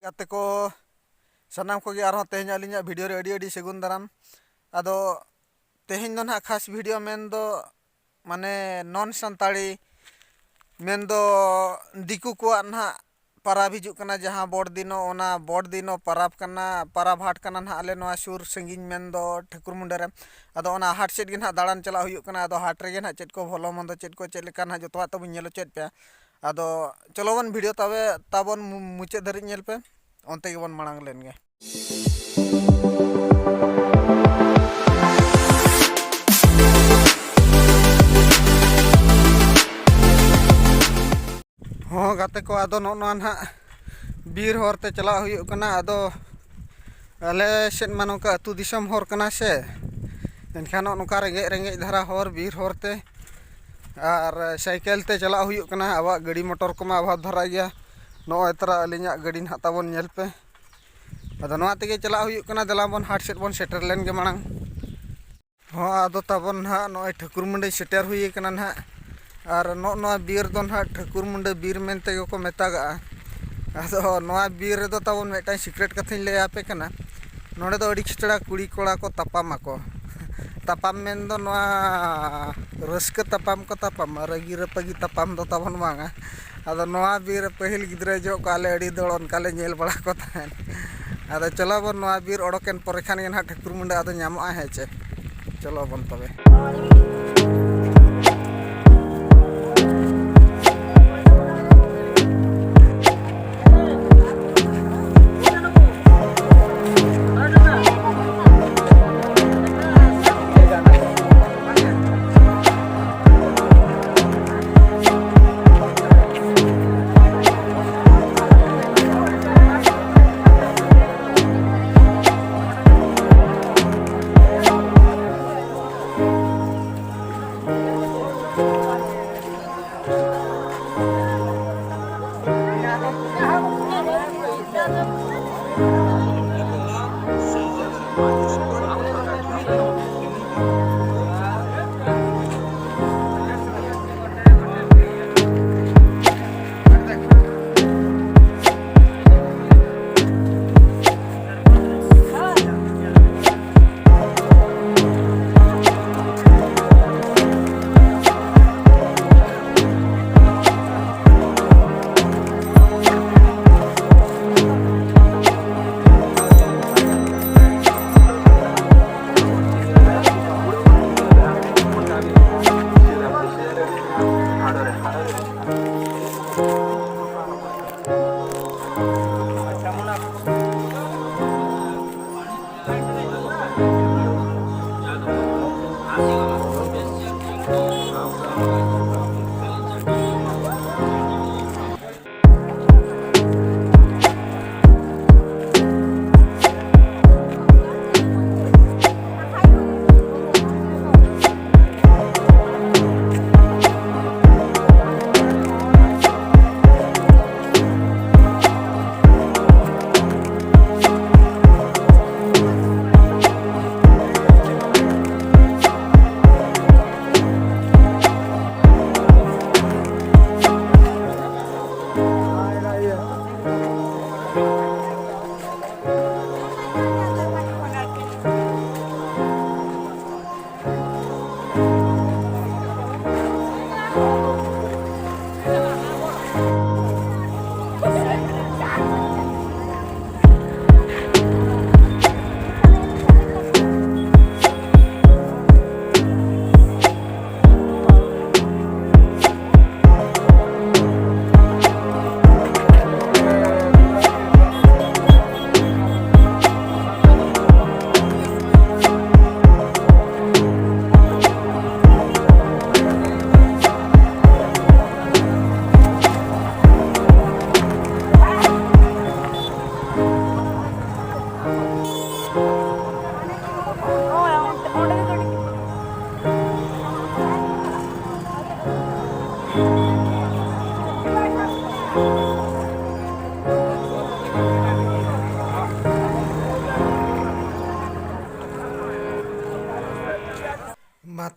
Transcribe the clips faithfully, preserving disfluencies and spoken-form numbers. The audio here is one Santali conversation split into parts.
ᱜᱟᱛᱮ ᱠᱚ ᱥᱟᱱᱟᱢ ᱠᱚᱜᱮ ᱟᱨᱦᱚᱸ ᱛᱮᱦᱮᱧ ᱟᱹᱞᱤᱧᱟᱜ video ᱨᱮ ᱟᱹᱰᱤ ᱟᱹᱰᱤ ᱥᱟᱹᱜᱩᱱ ᱫᱟᱨᱟᱢ᱾ ᱟᱫᱚ ᱛᱮᱦᱮᱧ ᱫᱚ ᱱᱟᱦᱟᱜ ᱠᱷᱟᱥ video ᱢᱮᱱ ᱫᱚ ᱢᱟᱱᱮ non ᱥᱟᱱᱛᱟᱲᱤ ᱢᱮᱱ ᱫᱚ ᱫᱤᱠᱩ ᱠᱚᱣᱟᱜ ᱱᱟᱦᱟᱜ ᱯᱟᱨᱟᱵᱽ ᱦᱤᱡᱩᱜ ᱠᱟᱱᱟ, ᱡᱟᱦᱟᱸ ᱵᱚᱲ ᱫᱤᱱᱚ, ᱚᱱᱟ ᱵᱚᱲ ᱫᱤᱱᱚ ᱯᱟᱨᱟᱵᱽ ᱠᱟᱱᱟ, ᱯᱟᱨᱟᱵᱽ ᱦᱟᱴ ᱠᱟᱱᱟ ᱱᱟᱦᱟᱜ ᱟᱞᱮ ᱱᱚᱣᱟ ᱥᱩᱨ ᱥᱟᱺᱜᱤᱧ ᱢᱮᱱ ᱫᱚ ᱴᱷᱟᱹᱠᱩᱨ ᱢᱩᱸᱰᱟᱹ ᱨᱮ᱾ ᱟᱫᱚ ᱚᱱᱟ ᱦᱟᱴ ᱥᱮᱫ ᱜᱮ ᱱᱟᱦᱟᱜ ᱫᱟᱬᱟᱱ ᱪᱟᱞᱟᱜ ᱦᱩᱭᱩᱜ ᱠᱟᱱᱟ᱾ ᱟᱫᱚ ᱦᱟᱴ ᱨᱮᱜᱮ ᱱᱟᱦᱟᱜ ᱪᱮᱫ ᱠᱚ ᱵᱷᱚᱞᱚ ᱢᱚᱱᱫᱚ ᱪᱮᱫ ᱠᱚ ᱪᱮᱫ ᱞᱮᱠᱟ ᱱᱟᱦᱟᱜ ᱡᱚᱛᱚᱣᱟᱜ ᱛᱟᱵᱚᱱ ᱧᱮᱞ ᱦᱚᱪᱚᱭᱮᱫ ᱯᱮᱭᱟ᱾ ᱟᱫᱚ ᱪᱚᱞᱚ ᱵᱚᱱ video ᱛᱟᱵᱮ ᱛᱟᱵᱚᱱ ᱢᱩ-, ᱢᱩᱪᱟᱹᱫ ᱫᱷᱟᱹᱨᱤᱡ ᱧᱮᱞ ᱯᱮ, ᱚᱱᱛᱮ ᱜᱮᱵᱚᱱ ᱢᱟᱲᱟᱝ ᱞᱮᱱ ᱜᱮ᱾ ᱦᱚᱸ ᱜᱟᱛᱮ ᱠᱚ, ᱟᱫᱚ ᱱᱚᱜᱼᱚ ᱱᱚᱣᱟ ᱱᱟᱦᱟᱜ ᱵᱤᱨ ᱦᱚᱨ ᱛᱮ ᱪᱟᱞᱟᱜ ᱦᱩᱭᱩᱜ ᱠᱟᱱᱟ᱾ ᱟᱫᱚ ᱟᱞᱮ ᱥᱮᱫ ᱢᱟ ᱱᱚᱝᱠᱟ ᱟᱹᱛᱩ ᱫᱤᱥᱚᱢ ᱦᱚᱨ ᱠᱟᱱᱟ ᱥᱮ, ᱮᱱᱠᱷᱟᱱ ᱱᱚᱜᱼᱚ ᱱᱚᱝᱠᱟ ᱨᱮᱸᱜᱮᱡ ᱨᱮᱸᱜᱮᱡ ᱫᱷᱟᱨᱟ ᱦᱚᱨ, ᱵᱤᱨ ᱦᱚᱨ ᱛᱮ ᱟᱨ ᱥᱟᱭᱠᱮᱞ ᱛᱮ ᱪᱟᱞᱟᱜ ᱦᱩᱭᱩᱜ ᱠᱟᱱᱟ᱾ ᱟᱵᱚᱣᱟᱜ ᱜᱟᱹᱰᱤ ᱢᱚᱴᱚᱨ ᱠᱚᱢᱟ ᱚᱵᱷᱟᱵᱽ ᱫᱷᱟᱨᱟ ᱜᱮᱭᱟ᱾ ᱱᱚᱜᱼᱚᱭ ᱛᱚᱨᱟ ᱟᱹᱞᱤᱧᱟᱜ ᱜᱟᱹᱰᱤ ᱱᱟᱦᱟᱜ ᱛᱟᱵᱚᱱ ᱧᱮᱞ ᱯᱮ᱾ ᱟᱫᱚ ᱱᱚᱣᱟ ᱛᱮᱜᱮ ᱪᱟᱞᱟᱜ ᱦᱩᱭᱩᱜ ᱠᱟᱱᱟ᱾ ᱫᱮᱞᱟ ᱵᱚᱱ ᱦᱟᱴ ᱥᱮᱫ ᱵᱚᱱ ᱥᱮᱴᱮᱨ ᱞᱮᱱ ᱜᱮ ᱢᱟᱲᱟᱝ᱾ ᱦᱚᱸ, ᱟᱫᱚ ᱛᱟᱵᱚᱱ ᱱᱟᱦᱟᱜ ᱱᱚᱜᱼᱚᱭ ᱴᱷᱟᱹᱠᱩᱨ ᱢᱩᱸᱰᱟᱹᱧ ᱥᱮᱴᱮᱨ ᱦᱩᱭ ᱟᱠᱟᱱᱟ ᱱᱟᱦᱟᱜ᱾ ᱟᱨ ᱱᱚᱜᱼᱚ ᱱᱚᱣᱟ ᱵᱤᱨ ᱫᱚ ᱱᱟᱦᱟᱜ ᱴᱷᱟᱹᱠᱩᱨ ᱢᱩᱸᱰᱟᱹ ᱵᱤᱨ ᱢᱮᱱᱛᱮ ᱜᱮᱠᱚ ᱢᱮᱛᱟᱜᱟᱜᱼᱟ᱾ ᱟᱫᱚ ᱱᱚᱣᱟ ᱵᱤᱨ ᱨᱮᱫᱚ ᱛᱟᱵᱚᱱ ᱢᱤᱫᱴᱟᱝ secret ᱠᱟᱛᱷᱟᱧ ᱞᱟᱹᱭ ᱟᱯᱮ ᱠᱟᱱᱟ᱾ ᱱᱚᱰᱮ ᱫᱚ ᱟᱹᱰᱤ ᱪᱮᱦᱨᱟ ᱠᱩᱲᱤ ᱠᱚᱲᱟ ᱠᱚ ᱛᱟᱯᱟᱢ ᱟᱠᱚ᱾ ᱛᱟᱯᱟᱢ ᱢᱮᱱ ᱫᱚ ᱱᱚᱣᱟ ᱨᱟᱹᱥᱠᱟᱹ ᱛᱟᱯᱟᱢ ᱠᱚ ᱛᱟᱯᱟᱢᱟ, ᱨᱟᱹᱜᱤ ᱨᱟᱹᱯᱟᱹᱜᱤ ᱛᱟᱯᱟᱢ ᱫᱚ ᱛᱟᱵᱚᱱ ᱵᱟᱝᱟ᱾ ᱟᱫᱚ ᱱᱚᱣᱟ ᱵᱤᱨ ᱨᱮ ᱯᱟᱹᱦᱤᱞ ᱜᱤᱫᱽᱨᱟᱹ ᱡᱚᱦᱚᱜ ᱠᱚ ᱟᱞᱮ ᱟᱹᱰᱤ ᱫᱚᱲ ᱚᱱᱠᱟ ᱞᱮ ᱧᱮᱞ ᱵᱟᱲᱟ ᱠᱚ ᱛᱟᱦᱮᱸᱫ᱾ ᱟᱫᱚ ᱪᱚᱞᱚ ᱵᱚᱱ, ᱱᱚᱣᱟ ᱵᱤᱨ ᱚᱰᱚᱠᱮᱱ ᱯᱚᱨᱮ ᱠᱷᱟᱱ ᱜᱮ ᱱᱟᱦᱟᱜ ᱴᱷᱟᱹᱠᱩᱨ ᱢᱩᱸᱰᱟᱹ ᱟᱫᱚ ᱧᱟᱢᱚᱜᱼᱟ, ᱦᱮᱸ ᱪᱮ? ᱪᱚᱞᱚ ᱵᱚᱱ ᱛᱚᱵᱮ᱾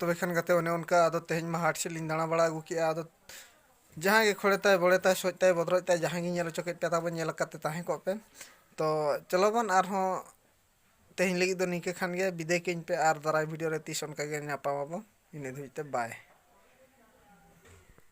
ᱛᱚᱵᱮ ᱠᱷᱟᱱ ᱜᱟᱛᱮ, ᱚᱱᱮ ᱚᱱᱠᱟ ᱟᱫᱚ ᱛᱮᱦᱮᱧ ᱢᱟ ᱦᱟᱴ ᱥᱮᱫ ᱞᱤᱧ ᱫᱟᱬᱟ ᱵᱟᱲᱟ ᱟᱹᱜᱩ ᱠᱮᱜᱼᱟ᱾ ᱟᱫᱚ ᱡᱟᱦᱟᱸ ᱜᱮ ᱠᱷᱚᱲᱮ ᱛᱟᱭ, ᱵᱚᱲᱮ ᱛᱟᱭ, ᱥᱚᱡ ᱛᱟᱭ, ᱵᱚᱫᱨᱚᱡ ᱛᱟᱭ, ᱡᱟᱦᱟᱸ ᱜᱮ ᱧᱮᱞ ᱦᱚᱪᱚ ᱠᱮᱫ ᱯᱮ, ᱛᱟᱵᱚ ᱧᱮᱞ ᱟᱠᱟᱫ ᱛᱮ ᱛᱟᱦᱮᱸ ᱠᱚᱜ ᱯᱮ᱾ ᱛᱚ ᱪᱚᱞᱚ ᱵᱚᱱ ᱟᱨᱦᱚᱸ ᱛᱮᱦᱮᱧ ᱞᱟᱹᱜᱤᱫ ᱫᱚ ᱱᱤᱝᱠᱟᱹ ᱠᱷᱟᱱ ᱜᱮ, ᱵᱤᱫᱟᱹᱭ ᱠᱟᱹᱧ ᱯᱮ, ᱟᱨ ᱫᱟᱨᱟᱭ ᱵᱷᱤᱰᱤᱭᱳ ᱨᱮ ᱛᱤᱥ ᱚᱱᱠᱟ ᱜᱮ ᱧᱟᱯᱟᱢ ᱟᱵᱚ᱾ ᱤᱱᱟᱹ ᱫᱷᱟᱹᱵᱤᱡ ᱛᱮ ᱵᱟᱭ᱾